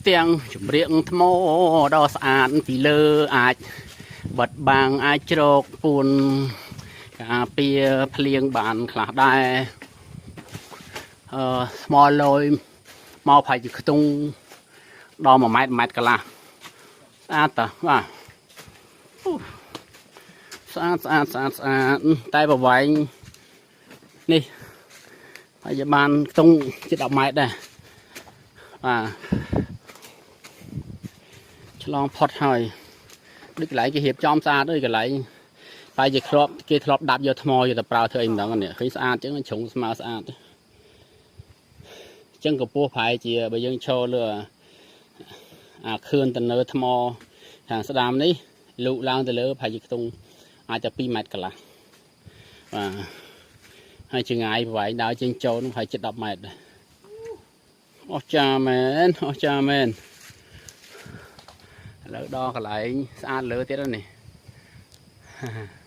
ផ្ទាំងចម្រៀងថ្មដ៏ស្អាតពីលើអាចបិទបាំងអាចជ្រកពួនការពារភ្លៀងបានខ្លះដែរអឺថ្មលយមកប្រហែលជាខ្ទង់ដល់1ម៉ែត្រ1ម៉ែត្រកន្លះស្អាតតាបាទអូស្អាតស្អាតស្អាតស្អាតតែប្រវែងនេះហើយจะបានខ្ទង់ជិត10ម៉ែត្រដែរបាទឆ្លងផុតហើយដូចកន្លែងគេរៀបចំស្អាតដូចកន្លែងតែជាធ្លាប់គេធ្លាប់ដាប់យកថ្មយកទៅប្រើធ្វើអីមិនដឹងនេះឃើញស្អាតចឹងជ្រុងស្មើស្អាតចឹងកម្ពស់ប្រហែលជាបើយើងឈរលើអាខឿនទៅនៅថ្មខាងស្ដាមនេះលូកឡើងទៅលើប្រហែលជាខ្ទង់អាចតែ2ម៉ែត្រកន្លះបាទហើយចម្ងាយប្រវែងដើរជាងចូលនោះប្រហែលជិត10ម៉ែត្រដែរអស្ចារ្យមែនអស្ចារ្យមែនឥឡូវដល់កន្លែងស្អាតលើទៀតហើយនេះ។